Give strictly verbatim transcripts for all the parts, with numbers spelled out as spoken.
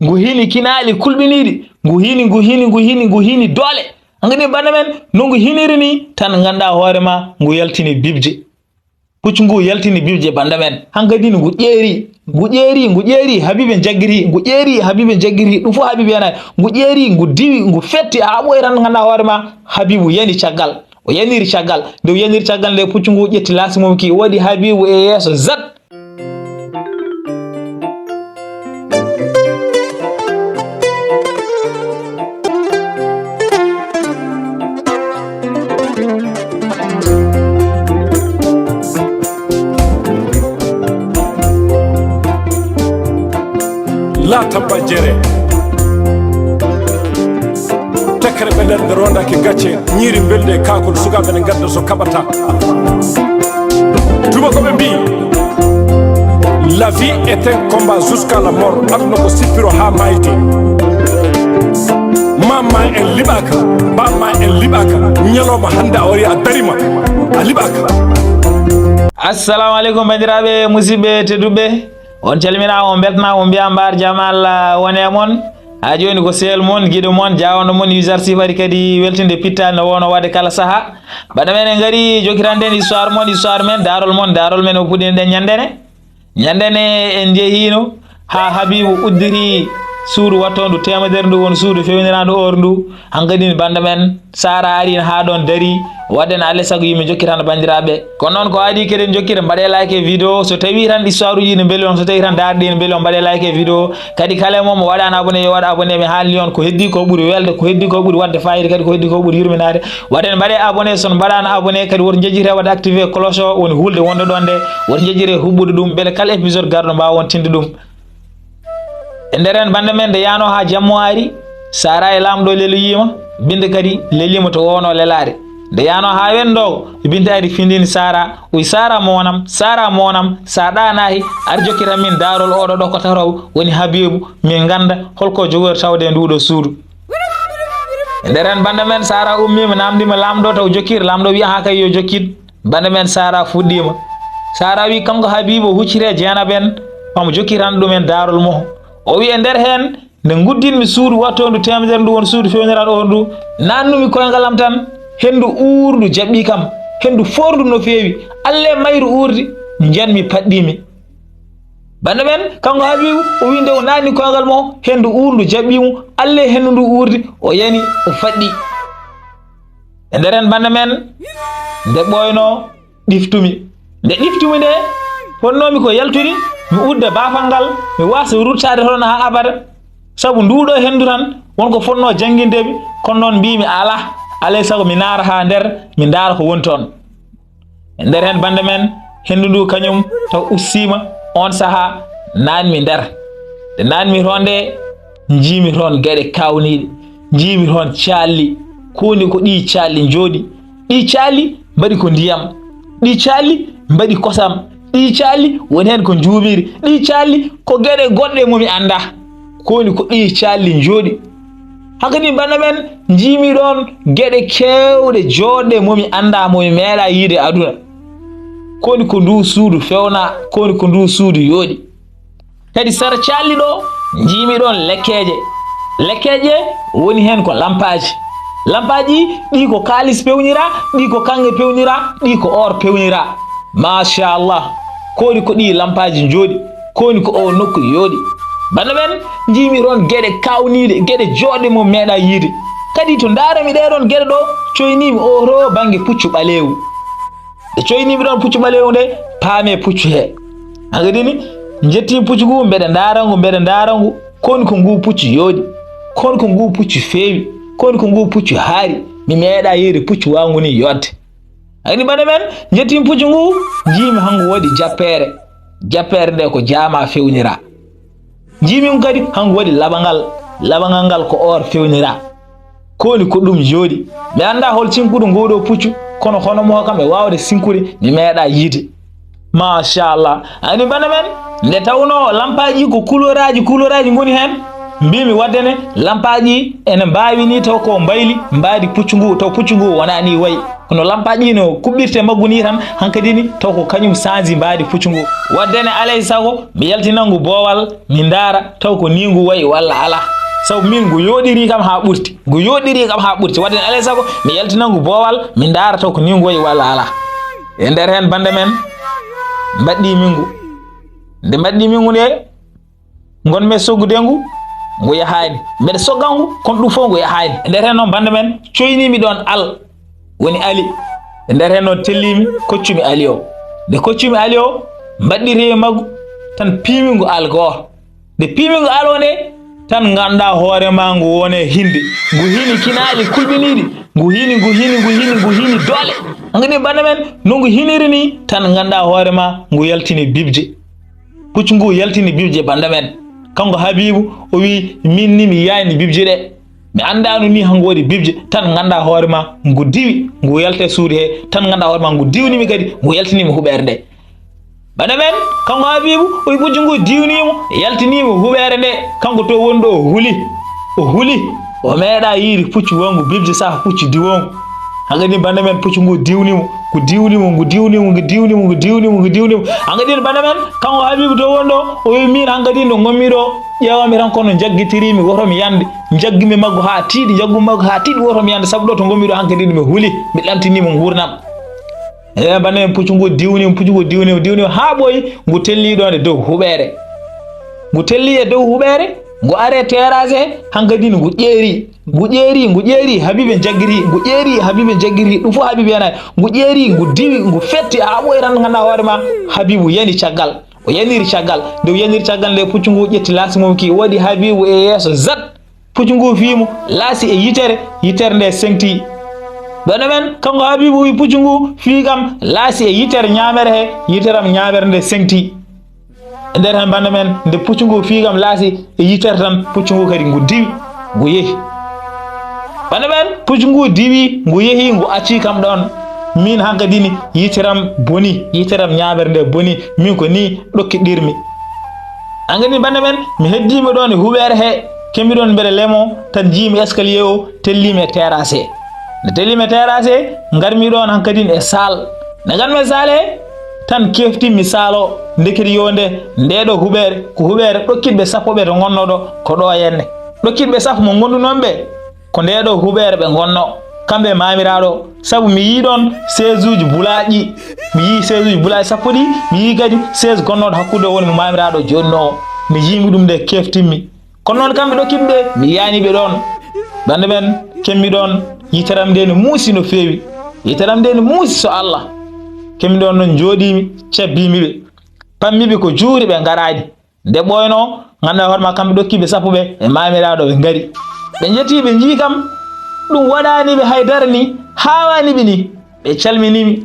Ngu hini kinaali kulɓiniiɗi. Ngu hini, ngu hini, ngu hini, ngu hini doole. An kadi banda men, no ngu hiniri ni, tan nganndaa hoore ma, ngu yaltini bibje. Puccu ngu yaltini bibje banda men. Hankadi ngu ƴeeri, ngu ƴeeri, ngu ƴeeri, Habiibe jaggiri, ngu ƴeeri, Habiibe jaggiri, ɗum fof Habiibe yanaani. Ngu ƴeeri, ngu diwi, ngu fetti, haa ɓooyi tan nganndaa hoore ma, Habiibu yani caggal. O yaniri caggal. Nde o yaniri caggal nde, puccu ngu ƴetti laasi mum ki, waɗi Habiibu e yeeso zat. La tabba jere. Tekkere ɓe nder nde rondaki gacce, ñiiri mbelde e kaakol, sukaaɓe ne ngadda so kaɓata. Tuma ko ɓe mbi, la vie est un combat jusqu'à la mort. Aduna ko sippiro haa maayde. Maam ma en liɓaaka, baam ma en liɓaaka. Ñalawma hannde a wari a darima, a liɓaaka. Assalamu aleykum, banndiraaɓe, musidɓe tedduɓe. On calminaama, on mbeltanaama, on mbiyaa mbaar jam Allah wone e mon. Haa jooni ko sehil mon, giɗo mon, jaawanɗo mon, Wizard Sifari kadi weltinde pittaali no wonno waɗde kala sahaa. Banda men en ngari jokkitanɗen histoire mon, histoire men, daarol mon, daarol men o puɗɗinoɗen ñande ne. Ñande ne en njehiino haa Habiibu udditi suudu wattoondu teemedere, ndu woni suudu fewniraandu or ndu. Hankadi banda men Sara ari haa ɗoon dari, waɗden alaa e sago yimɓe njokkitana banndiraaɓe. Kono noon ko adii keɗen njokkita, mbaɗee like e vidéo. So tawii tan histoire uji ne mbeli on, so tawii tan daarɗe ne mbeli on, mbaɗee like e vidéo. Kadi kala e mon mo waɗaani abonné, yo waɗ abonné, mi haalni on ko heddii ko ɓuri welde, ko heddii ko ɓuri waɗde fayida, kadi ko heddii ko ɓuri yurminaade. Waɗen mbaɗee abonné, so on mbaɗaani abonné kadi woto njejjite waɗde activé cloche o, woni hulde wonde ɗoon nde, woto njejjite huɓɓude ɗum, mbele kala épisode garɗo mbaawa on tinde ɗum. E nder heen banda men nde yaano haa jammo ari, Sara e laamɗo leloyiima, Binta kadi leliima to wonno lelaade. Nde yaano haa wendo, Binta ari findini Sara, o wi, "Sara mo wonam, Sara mo wonam, sa ɗaanaaki, ar jokkitan min daarol oɗo ɗo ko tataw woni Habiibu, min ngannda holko jogori tawde e nduɗo suudu." E nder heen banda men Sara ummiima, naamndiima laamɗo taw jokkir, laamɗo wi, "Ahaa kay, yo jokkit." Banda men Sara fuɗɗiima. Sara wi kanko Habiibu o huccite Jeenaba en, omo jokkitan ɗum en daarol mo. O wi e nder heen, nde nguddinmi suudu wattoondu teemedere, ndu woni suudu fewniraandu o ndu, naatnumi koyngal am tan, henndu uurndu jaɓɓi kam, henndu foorndu no feewi, alle mayru uurdi, njanmi paɗɗiimi. Banda men, kanko Habiibu, o wi nde o naatni koyngal mo, henndu uurndu jaɓɓi mo, alle henndu ndu uurdi, o yani, o faɗɗi. E nder heen banda men, nde ɓooyno, ɗiftumi. Nde ɗiftumi nde, fonnoomi ko yaltude, mi udda baafal ngal, mi waasa ruttaade toon haa abada. Sabu nduɗo henndu tan, won ko fotnoo janngindeemi, kono noon mbiimi alaa, alaa e sago mi naata haa nder, mi ndaara ko woni toon. E nder heen banda men, henndu ndu kañum taw ustiima, oon sahaa naatmi nder. Nde naatmi toon nde, njiimi toon geɗe kaawniiɗe, njiimi toon caalli, ko woni ko ɗii caalli njooɗi. Ɗii caalli mbaɗi ko ndiyam, ɗii caalli mbaɗi kosam, ɗii caalli woni heen ko njuumiri, ɗii caalli ko geɗe goɗɗe mo mi anndaa. Ko woni ko ɗii caalli njooɗi. Hankadi banda men, njiimi ɗoon geɗe keewɗe jooɗɗe mo mi anndaa, mo mi meeɗaa yiide e aduna. Ko woni ko nduu suudu fewnaa, ko woni ko nduu suudu yooɗi. Kadi sara caalli ɗo, njiimi ɗoon lekkeeje. Lekkeeje woni heen ko lampaaji. Lampaaji ɗi ko kaalis pewnira, ɗi ko kaŋŋe pewnira, ɗi ko or pewnira. Machallah. Ko woni ko ɗi lampaaji njooɗi, ko woni ko o nokku yooɗi. Banda men, njiimi ɗoon geɗe kaawniiɗe, geɗe jooɗɗe mo meeɗaa yiide. Kadi to ndaarami ɗee ɗoon geɗe ɗo, coyniimi oto bannge puccu ɓaleewu. Nde coyniimi ɗoon puccu ɓaleewu nde, paame puccu he. Hankadi ni, njettii puccu ngu, mbeɗa ndaara ngu, mbeɗa ndaara ngu. Ko woni ko ngu puccu yooɗi? Ko woni ko ngu puccu feewi? Ko woni ko ngu puccu haari? Mi meeɗaa yiide puccu waangu ni yooɗde. Hankadi banda men, njettii puccu ngu, njiimi hangu waɗi jappeere. Jappeere nde ko jaama fewnira. Njiimi ngu kadi, hangu waɗi laɓangal. Laɓangal ngal ko or fewnira. Ko woni ko ɗum jooɗi. Mi anndaa hol cinkuɗo ngoo ɗoo puccu, kono hono mo kam e waawde sinkude, mi meeɗaa yiide. Machallah. Ani banda men, nde tawnoo lampaaji ko kuloraaji, kuloraaji ngoni heen. Mbimi waddene lampaaji ene mbaawi ni taw ko mbayli mbaadi puccu ngu, taw puccu ngu wona ni wayi. Kono lampaaji no kuɓɓirte maggu ni tan, hankadi ni taw ko kañum sanji mbaadi puccu ngu. Waddene alay sago mi yaltina ngu boowal, mi ndaara taw ko ni ngu wayi walla alaa. Sabu min ngu yooɗiri kam haa ɓurti. Ngu yooɗiri kam haa ɓurti. Waddene alay sago mi yaltina ngu boowal, mi ndaara taw ko ni ngu wayi walla alaa. E nder heen bannde men, mbaɗɗi min ngu. Nde mbaɗɗi min ngu nde, ngonmi soggude ngu, ngu yahaani. Mbeɗa sogga ngu, kono ɗum fof ngu yahaani. E nder heen noon bannde men, coynimi ɗoon al, woni ali. E nder heen noon tellimi, koccumi ali o. Nde koccumi ali o, mbaɗɗiri e maggu, tan piimi ngu al goo. Nde piimi ngu al o nde, tan nganndaa hoore ma ngu wone hinde. Ngu hini kinaaji kulɓiniiɗi. Ngu hini, ngu hini, ngu hini, ngu hini doole. Hankadi bannde men, no ngu hiniri ni, tan nganndaa hoore ma ngu yaltini bibje. Puccu ngu yaltini bibje bannde men. Kanko Habibu, o wi, min ni mi yiyani bibje ɗe. Mi anndaano ni hanko waɗi bibje, tan nganndaa hoore ma ngu diwi, ngu yalti e suudu he, tan nganndaa hoore ma ngu diwnimi kadi, ngu yaltinimi huɓeere nde. Bannde men, kanko Habibu, o wi puccu ngu diwnimo, yaltinimo huɓeere nde, kanko to woni ɗo o huli. O huli, o meeɗa yiide puccu wongu bibje saha puccu diwongu. Hankadi bannde men puccu ngu diwnimo, ngu diwnimo, ngu diwnimo, ngu diwnimo, ngu diwnimo, ngu diwnimo. Hankadi bannde men, kanko Habibu to woni ɗo, o wi min hankadi no ngonmi ɗo, ƴeewami tan kono njaggitirimi woto mi yande. Njaggumi maggu haa tiiɗi, njaggumi maggu haa tiiɗi woto mi yande, sabu ɗo to ngonmi ɗo hankadi mi huli, mi ɗamtinimo nguurdam. E bannde men puccu ngu diwnimo, puccu ngu diwnimo, diwnimo haa ɓooyi, ngu telli ɗo nde dow huɓeere. Ngu telli e dow huɓeere, ngu ari e terrasse he, hankadi ngu ƴeeri. Ngu ƴeeri, ngu ƴeeri, Habibu jaggiri, ngu ƴeeri, Habibu jaggiri, ɗum fof Habibu yanaani. Ngu ƴeeri, ngu diwi, ngu fetti, haa ɓooyi tan nganndaa hoore ma, Habibu yani caggal. O yaniri caggal. Nde o yaniri caggal nde, puccu ngu ƴetti laasi mum ki, waɗi Habibu e yeeso zat. Puccu ngu fii mo laasi e yitere, yitere nde seŋti. Bannde men, kanko Habibu wi puccu ngu fii kam laasi e yitere ñaamere he, yitere am ñaamere nde seŋti. E nder heen bannde men, nde puccu ngu fii kam laasi e yitere tan, puccu ngu kadi ngu diwi, ngu yehi. Bannde men, puccu ngu diwi, ngu yehi, ngu acci kam ɗoon. Min hankadi ni, yitere am boni, yitere am ñaamere nde boni, min ko ni ɗokkiɗirmi. Hankadi bannde men, mi heddiima ɗoon e huɓeere he, kemmi ɗoon mbeɗa lemo, tan njiimi escalier o, telliimi e terrasse he. Nde telliimi e terrasse he, ngarmi ɗoon hankadi e salle. Nde ngarmi e salle he, tan keftinmi salle o, ndekete yo nde, ndee ɗo huɓeere, ko huɓeere ɗokkitɓe sappo ɓe to ngonnoo ɗo, ko ɗo henne. Ɗokkitɓe sappo mo ngondunoo ɓe, ko ndee ɗo huɓeere ɓe ngonnoo, kamɓe e maamiraaɗo o, sabu mi yii ɗoon chaise uji bulaaɗi, mi yii chaise uji bulaaɗi sappo ɗi, mi yii kadi chaise gonnooɗo hakkunde o woni mo maamiraaɗo o jooɗinoo o, mi yiimi ɗum nde keftinmi. Kono noon kamɓe ɗokkitɓe ɓe, mi yiyaani ɓe ɗoon. Bannde men, kemmi ɗoon, yitere am nde ne muusi no feewi. Yitere am nde ne muusi so Allah. Kemmi ɗoon noon njooɗiimi, cabbiimi ɓe. Pammi ɓe ko juuri ɓe ngaraani. Nde ɓooynoo, nganndaa hoore ma kamɓe ɗokkitɓe sappo ɓe e maamiraaɗo ɓe ngari. Ɓe njettii ɓe njii kam, ɗum waɗaani ɓe hay dara ni, haawaani ɓe ni. Ɓe calminii mi,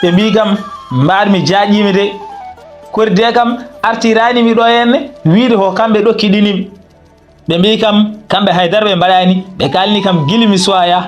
ɓe mbii kam, mbaar mi jaaƴiimi de. Kori de kam artiraani mi ɗo henne, wiide ko kamɓe ɗokkiɗini mi. Ɓe mbii kam, kamɓe hay dara ɓe mbaɗaani, ɓe kaalni kam gila mi suwaa yah.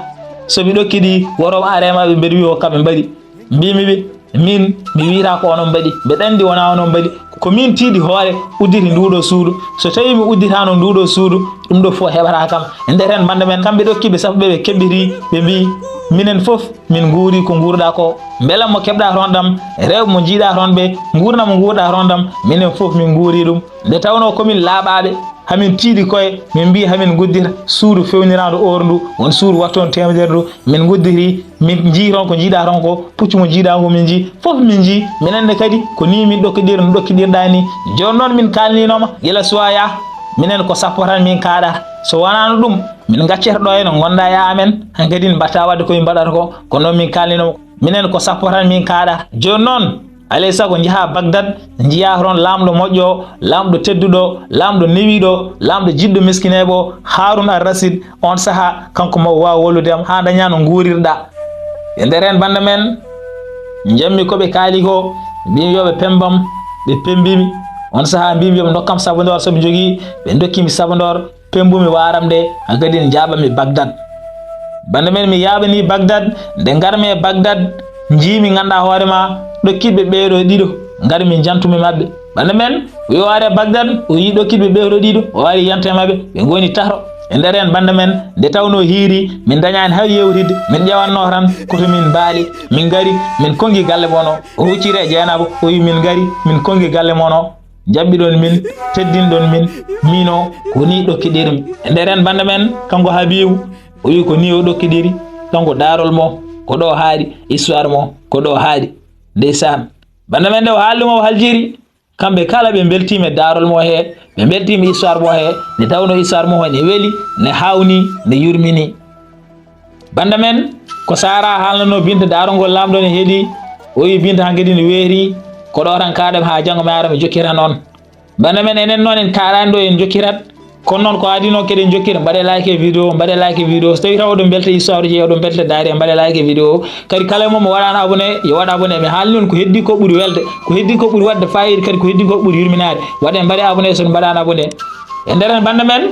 So mi ɗokkiɗi, woto mi aree maɓɓe mbeɗa wiya ko kamɓe mbaɗi. Mbiimi ɓe, min, mi wiyataa ko onon mbaɗi, mbeɗa anndi wonaa onon mbaɗi. Ko min tiiɗi hoore udditi nduu ɗoo suudu. So tawii mi udditaano nduu ɗoo suudu, ɗum ɗoo fof heɓataa kam. E nder heen bannde men, kamɓe ɗokkiiɓe sappo ɓe, ɓe keɓɓitii, ɓe mbii, minen fof min nguurii ko nguurɗaa ko. Mbela mo keɓɗaa toon ɗam, rewɓe mo njiiɗaa toon ɓe, nguurndam mo nguurɗaa toon ɗam, minen fof min nguurii ɗum. Nde tawnoo ko min laaɓaaɓe, hamin tiiɗi koye, min mbii hamin nguddita suudu fewniraandu oor ndu, won suudu wattoondu teemedere ndu, min ngudditi, min njii toon ko njiiɗaa toon ko, puccu mo njiiɗaa ko min njii, fof min njii, minen ne kadi ko nii min ɗokkiɗir no ɗokkiɗirɗaa nii. Jooni noon min kaalniinooma gila suwaa yah, minen ko sappo tan min kaaɗata. So wonaano ɗum, min ngaccata ɗo heen ngondaa e amen, hankadi mbaɗta waɗde ko min mbaɗata ko, ko noon min kaalniinooma. Minen ko sappo tan min kaaɗata. Jooni noon, alay sago njahaa Bagdad, njiyaa toon laamɗo moƴƴo o, laamɗo tedduɗo o, laamɗo newiiɗo o, laamɗo jiɗɗo miskineeɓe o, Haarun Ar Rasid, oon sahaa, kanko ma o waawa wallude am haa ndañaa no nguurirɗaa. E nder heen bannda men, njammi ko ɓe kaali ko, mbiimi yo ɓe pembam, ɓe pembii mi. Oon sahaa mbiimi yo ɓe ndokkam sabandoor, so ɓe njogii, ɓe ndokki mi sabandoor. Pemmbumi waaram nde, hankadi njaaɓami Bagdad. Bannda men mi yaaɓanii Bagdad, nde ngarmi e Bagdad, njiimi nganndaa hoore ma, ɗokkiiɓe ɓeeɗo ɗiɗo, ngarmi njantumi maɓɓe. Banda men, o yo are Bagdad, o yi ɗokkiiɓe ɓe ɗo ɗiɗo, o ari yante maɓɓe, ɓe ngoni tato. E nder en banda men, nde tawno hiiri, min dañaani hay yewtidde, min ƴewanno tan, koto min mbaali, min ngari, min kongi galle mon o. O hucciri e Jeenaba, o wi min ngari, min kongi galle mon o. Jaɓɓiɗon min, teddinɗon min, min o, ko ni ɗokkiɗirmi. E nder en banda men, kanko Habibu, o wi ko ni o ɗokkiɗiri, kanko daarol mo, ko ɗo haaɗi, histoire mo, ko ɗo haaɗi. Ndeysaan. Banda men nde o haaldi mo o haljiri, kamɓe kala ɓe mbeltiima e daarol mo he, ɓe mbeltiima histoire mo he, nde tawno histoire mo he ne weli, ne hawni, ne yurmini. Banda men, ko Sara haalnanoo Binta daarol ngol laamɗo ne heɗi, o wi Binta hankadi ne weeri, ko ɗo tan kaaɗam haa janngo mi ara mi jokkiran on. Banda men, enen noon en kaaɗaani ɗo en jokkirat, kono noon ko adii noon keɗen jokkira, mbaɗe like e vidéo, mbaɗe like e vidéo, so tawi taw oɗon mbelta histoire ji, oɗon mbelta daari, mbaɗe like e vidéo, kadi kala mo mo waɗaano abonné, yo waɗ abonné, mi haalni on ko heddi ko ɓuri welde, ko heddi ko ɓuri waɗde fayida, kadi ko heddi ko ɓuri yurminaade, waɗe mbaɗe abonné so on mbaɗaano abonné. E nder en banda men,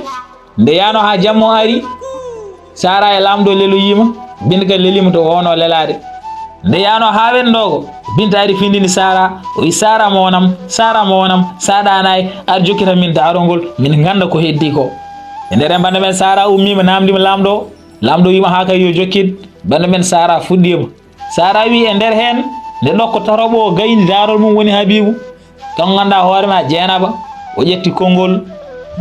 nde yaano haa jamma o ari, Sara e laamɗo leloyiima, Binta kadi leliima to woono lelaade. Nde yaano haa wenndogo, Binta ari findini Sara, o wi Sara mo wonam, Sara mo wonam, sa ɗaanaay, ar jokkita min daarol ngol, min ngannda ko heddi ko. E nder en banda men Sara ummiima naamndiima laamɗo, laamɗo wiima haa kay yo jokkit, banda men Sara fuɗɗiima. Sara wi e nder heen, nde ɗokko taroɓo o gayni daarol mum woni Habibu. Kanko ngannduɗaa hoore ma Jeenaba, o ƴetti konngol.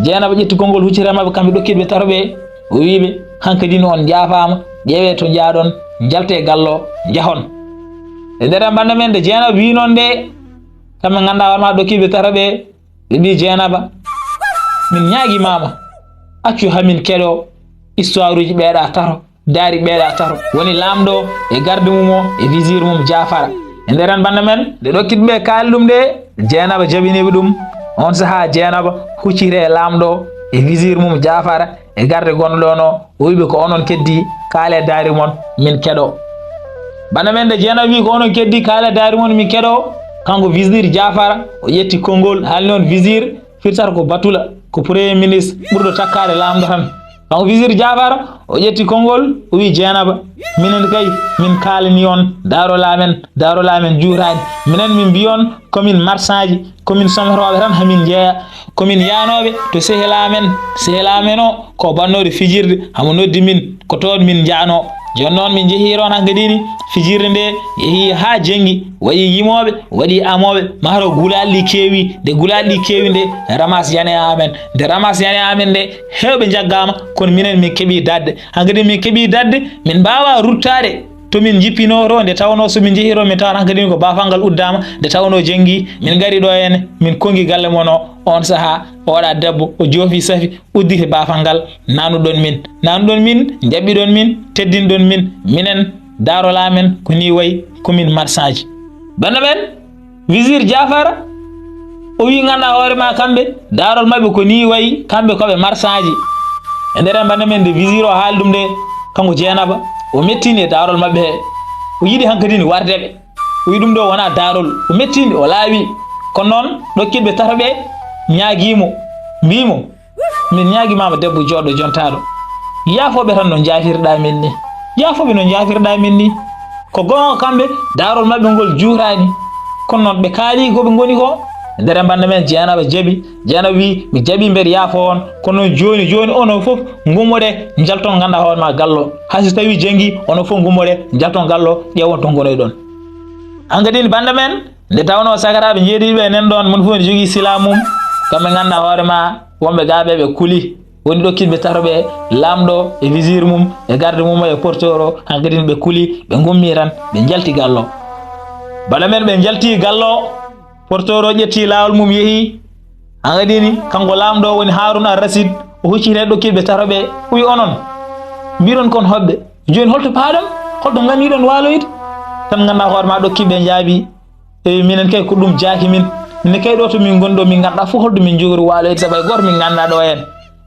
Jeenaba ƴetti konngol huccita maɓɓe kamɓe ɗokkiiɓe taroɓe, o wi ɓe, hankadi no on njaafaama, ƴeewee to njaaɗon, njaltee gallo, njahon. E nder banda men nde Jeenaba wi noon nde, kamɓe ngannduɗaa hoore ma ɗokkiiɓe taroɓe, ɓe mbi Jeenaba, min ñaagi maama, accu hamin keɗo histoire uji ɓeeɗa taro. Daari ɓeeɗa tato, woni laamɗo e garde mum o e visir mum Jaafara. E nder en banda men, nde ɗokkiiɓe ɓe kaali ɗum nde, Jeenaba jabiniiɓe ɗum. On sahaa Jeenaba hucciti e laamɗo e visir mum Jaafara e garde gonɗo ɗon o, o wiɓe ko onon keddi, kaale daari mon, min keɗo. Banda men nde Jeenaba wi ko onon keddi, kaale daari mon, min keɗo, kanko visir Jaafara, o ƴetti konngol, haalni on visir, firtata ko Batula, ko premier ministre ɓurɗo takkaade laamɗo tan. Kanko visir Jaafar, o ƴetti konngol, o wi Jeenaba, minen kay, min kaalani on, daarol amen, daarol amen juutaani. Minen min mbi on, komin marsaji, komin somotooɓe tan hamin njeeya. Komin yaanooɓe to sehil amen, sehil amen o, ko bannooɗo fijirde, hamo noddi min, ko toon min njaanoo. Jooni noon min njehii toon hankadi ni, fijirde nde yehii haa jenngi, waɗi yimooɓe, waɗi amooɓe, mahro gulaaɗi keewi, nde gulaaɗi keewi nde, ramas yani amen. Nde ramas yani amen nde, heewɓe njaggaama, kono minen min keɓii daɗde. Hankadi min keɓii daɗde, min mbaawaa ruttaade to min njippinoo to, nde tawnoo so min njehii to, min tawata hankadi ko baafal ngal uddaama, nde tawnoo jenngi, min ngari ɗo heen, min konngi galle mon o, oon sahaa, oɗa debbo, o joofi safi, udditi baafal ngal, nanuɗon min, nanuɗon min, njaɓɓiɗon min, teddinɗon min, minen, daarol amen, ko nii wayi, ko min marsaji. Banda men, visir Jaafara, o wi, ngannduɗaa hoore ma kamɓe, daarol maɓɓe ko nii wayi, kamɓe ko ɓe marsaji. E nder en banda men, nde visir o haali ɗum nde, kanko Jeenaba, o mettini e daarol maɓɓe he. O yiɗi hankadi ni warde ɓe. O wi ɗum ɗo wonaa daarol. O mettini, o laawi. Kono noon, ɗokkiiɓe tato ɓe ñaagii mo, mbii mo, min ñaagi maama debbo jooɗo jontaaɗo. Yaafooɓe tan no njaafirɗaa min ni. Yaafooɓe no njaafirɗaa min ni. Ko goonga kamɓe, daarol maɓɓe ngol juutaani. Kono noon ɓe kaali ko ɓe ngoni ko. Nder banda men Jeenaba jaɓi. Jeenaba wi, mi jaɓi mbeɗa yaafo on. Kono noon jooni, jooni onon fof ngummoɗe, njalton ngannduɗaa hoore ma gallo. Hay so tawi jenngi, onon fof ngummoɗe, njalton gallo, ƴeewon to ngonoyɗon. Hankadi banda men, nde tawnoo sakaraaɓe njeeɗiiɓe e nen ɗoon, moni fof ne jogii sila mum, kamɓe ngannduɗaa hoore ma, wonɓe gaa ɓe ɓe kuli. Woni ɗokkiiɓe tato ɓe, laamɗo e visir mum, e garde mum e porteur o, hankadi ɓe kuli, ɓe ngummi tan, ɓe njalti gallo. Banda men ɓe njalti gallo, porteur o ƴetti laawol mum yehi. Hankadi ni, kanko laamɗo woni Haarun Ar Rasid, o hucciti e ɗokkiiɓe tato ɓe, o wi onon, mbiɗon kon hoɓɓe. Jooni holto paaɗon? Holto nganniɗon waaloyde? Tan ngannduɗaa hoore ma ɗokkiiɓe njaabi. E minen kay ko ɗum jaaki min. Minen kay ɗo to min ngoni ɗo min ngannduɗaa fof holto min njogori waaloyde sabu hay gooto min ngannduɗaa ɗo heen.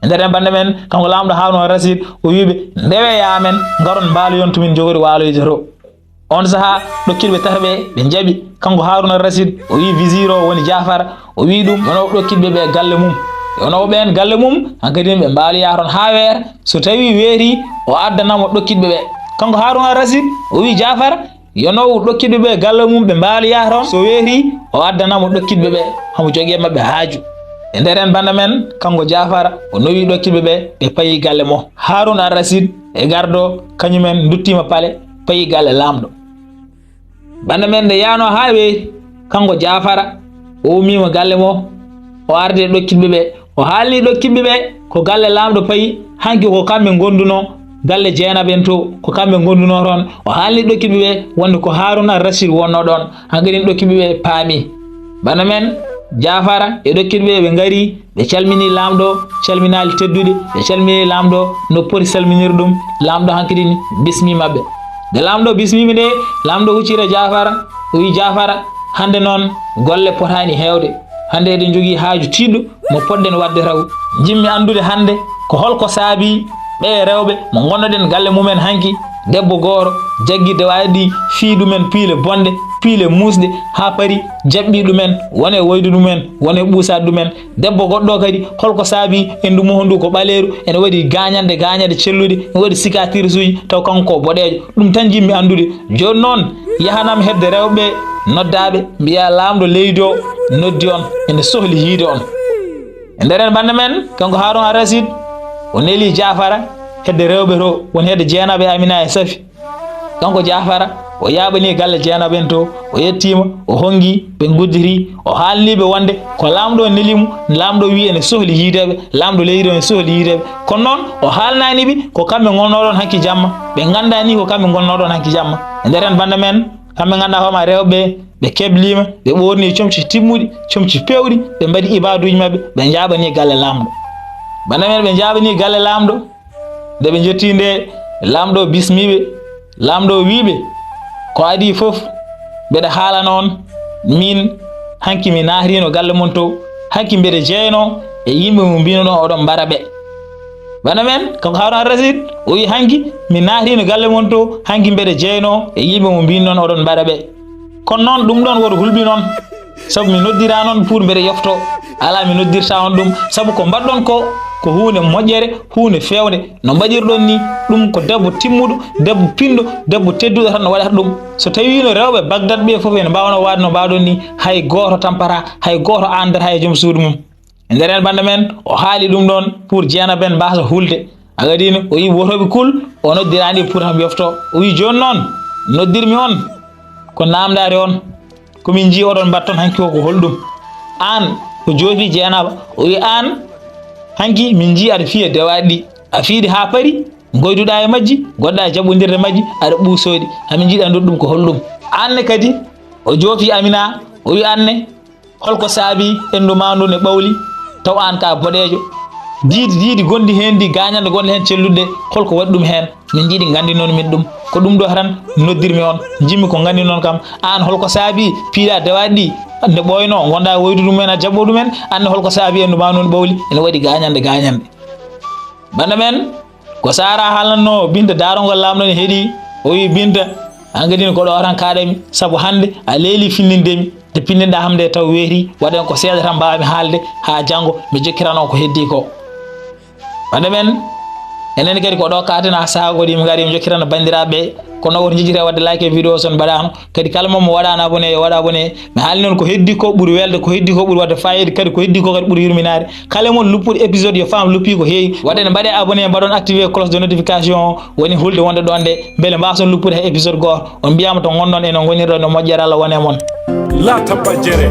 E nder en banda men, kanko laamɗo Haaruna Rasid, o wiɓe, ndeweya amen, ngaron mbaaloyon to min njogori waaloyde to. On sahaa, ɗokkiiɓe tato ɓe, ɓe njaɓi. Kanko Haaruna Rasid, o wi visir o woni Jaafar, o wi ɗum, yo naw ɗokkiiɓe ɓe galle mum. Yo naw ɓeen galle mum, hankadi ɓe mbaaloya toon haa weeta. So tawi weeti, o addana mo ɗokkiiɓe ɓe. Kanko Haaruna Rasid, o wi Jaafar, Yo noowu ɗokkitɓe ɓe galle mum ɓe mbaalo yahata on, so weerii, o addana mo ɗokkitɓe ɓe, hamo jogii e maɓɓe haaju. E nder en bannda men, kanko Jaafara, o nowi ɗokkitɓe ɓe, ɓe payi galle mo. Haarun Ar Rasiid e gardo, kañumen nduttiima pale, payi galle laamɗo. Bannda men nde yaano haa weeti, kanko Jaafara, o ummiima galle mo, o ardi e ɗokkitɓe ɓe, o haalni ɗokkitɓe ɓe ko galle laamɗo payi, hanki ko kamɓe ngondunoo, galle Jeenaba en to, ko kamɓe ngondunoo toon. O haalni ɗokkitɓe ɓe wonde ko Haarun Ar Rasiid wonnoo ɗoon, hankadi ɗokkitɓe ɓe paami. Bannda men Jaafara e ɗokkitɓe ɓe, ɓe ngari, ɓe calmini laamɗo, calminaali tedduɗi, ɓe calmini laamɗo no poti salminirde ɗum, laamɗo hankadi bismii maɓɓe. Nde laamɗo bismiima nde, laamɗo huccita Jaafara, o wi Jaafara, hannde noon golle potaani heewde, hannde eɗen njogii haaju tiiɗɗo mo poɗɗen waɗde taw. Njiɗmi anndude hannde ko holko saabii ɓee rewɓe mo ngonnoɗen galle mumen hanki, debbo gooto jaggirde waawi ɗi fii ɗumen piile bonɗe, piile muusɗe, haa paari jaɓɓi ɗumen, wone woyde ɗumen, wone ɓuusaade ɗumen. Debbo goɗɗo kadi, holko saabii enndu muho ndu ko ɓaleeru, ene waɗi gaañanɗe, gaañanɗe celluɗe, ene waɗi cicatrice uji, taw kanko ko boɗeejo. Ɗum tan njiɗmi anndude. Jooni noon, yahanam hedde rewɓe noddaaɓe, mbiyaa laamɗo leydi o noddi on, ene sohli yiide on. E nder en bannda men, kanko Haarun Ar Rasiid, o neli Jaafara hedde rewɓe to, woni hedde Jeenaba e Amina e Safi. Kanko Jaafara, o yaaɓanii galle Jeenaba en to, o yettiima, o honngi, ɓe ngudditi, o haalni ɓe wonde ko laamɗo o neli mo, laamɗo wi ene sohli yiideɓe, laamɗo leydi o ene sohli yiideɓe. Kono noon, o haalnaani ɓe ko kamɓe ngonnoo ɗoon hanki jamma, ɓe nganndaani ko kamɓe ngonnoo ɗoon hanki jamma. E nder en bannda men, kamɓe nganndaa hooma rewɓe, ɓe kebliima, ɓe ɓoornii comci timmuɗi, comci peewɗi, ɓe mbaɗi ibaaduuji maɓɓe, ɓe njaaɓanii galle laamɗo. Bannda men, ɓe njaaɓanii galle laamɗo, nde ɓe njettii nde, laamɗo bismii ɓe, laamɗo wii ɓe, ko adii fof, mbeɗa haalana on, miin, hanki mi naatiriino galle mon to, hanki mbeɗa jeyanoo e yimɓe mo mbiinoɗon oɗon mbara ɓe. Bannda men, kanko Haaruna Ar Rasiid, o wii, hanki mi naatiriino galle mon to, hanki mbeɗa jeyanoo e yimɓe mo mbiinoɗon oɗon mbara ɓe. Kono noon, ɗum ɗoon woto hulɓin on, sabu mi noddiraani on pour mbeɗa yofto. Alaa, mi noddirtaa on ɗum, sabu ko mbaɗɗon ko, ko huunde moƴƴere, huunde feewnde. No mbaɗirɗon ni, ɗum ko debbo timmuɗo, debbo pinɗo, debbo tedduɗo tan no waɗata ɗum. So tawiino rewɓe Bagdad ɓe fof ene mbaawno waɗde no mbaɗon ni, hay gooto tampataa, hay gooto aandataa e joom suudu mum. E nder en bannda men, o haali ɗum ɗoon pour Jeenaba en mbaasa hulde. Agadine, o yii wotooɓe kul, o noddiraani pour hami yofto. O wii, jooni noon, noddirmi on, ko naamndaade on, ko min njii oɗon mbaɗa toon hanki ko, ko holɗum? Aan, ko joofi Jeenaba. O wii, aan, hanki min njii aɗa fiya dewaaɗi ɗi. A fiyii ɗi haa paari, ngoyduɗaa e majji, ngoɗɗaa e jaɓɓondirde majji, aɗa ɓuusoo ɗi. Amin njiɗi anndude ɗum ko holɗum. Aan ne kadi, o joofi Amina, o wii, aan ne, holko saabii enndu maa ndu ne ɓawli, taw aan ka boɗeejo? Diidi, diidi gonɗi heen ɗi, gaañanɗe gonɗe heen celluɗe, holko waɗi ɗum heen? Min njiɗi nganndinɗon min ɗum. Ko ɗum ɗo tan noddirmi on, njiɗmi ko nganndinɗon kam. Aan, holko saabii piiɗaa dewaaɗi ɗi, nde ɓooynoo, ngonɗaa e woydude mumen, a jaɓɓo ɗumen? Aan ne, holko saabii enndu maa ndu ne ɓawli, ene waɗi gaañanɗe, gaañanɗe? Bannda men, ko Saara haalannoo Binta, daarongol laamɗo ne heɗii, o wii, Binta, aan kadi ko ɗo tan kaaɗami, sabu hannde a leelii finndinde mi, nde pinndinɗaa kam nde taw weetii, waɗen ko seeɗa tan mbaawmi haalde, haa janngo mi jokkiran on ko heddii ko. Bannda men, enen kadi ko ɗo kaaten, haa sahaa goɗɗo mi ngari mi jokkirana banndiraaɓe ɓe, kono woto njejjite waɗde like e vidéo so on mbaɗaano, kadi kala mo mo waɗaano abonné, yo waɗ abonné. Mi haali noon ko heddii ko ɓuri welde, ko heddii ko ɓuri waɗde faayiida, kadi ko heddii ko kadi ɓuri yurminaade. Kala e mon luppuɗo épisode yo faam luppii ko heewi. Waɗen mbaɗee abonné, mbaɗon activé cloche de notification o, woni hulde wonde ɗoon nde, mbele mbaason luppude hay épisode gooto. On mbiyaama to ngonɗon e no ngonirɗon, no moƴƴere Allah wone e mon. Laata ba jere.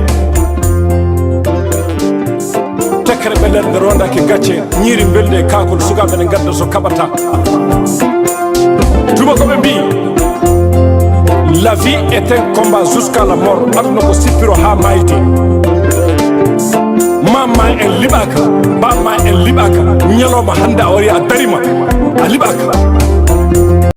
Tekkere ɓe nder rondaaki gacce, ñiiri mbeldi e kaakol, sukaaɓe ne ngadda so kaɓata. Tuma ko ɓe mbii, la vie est un combat jusqu'à la mort. Aduna ko sippiro haa maayde. Maam ma en liɓaaka, baam ma en liɓaaka, ñalawma hannde a wari a darima.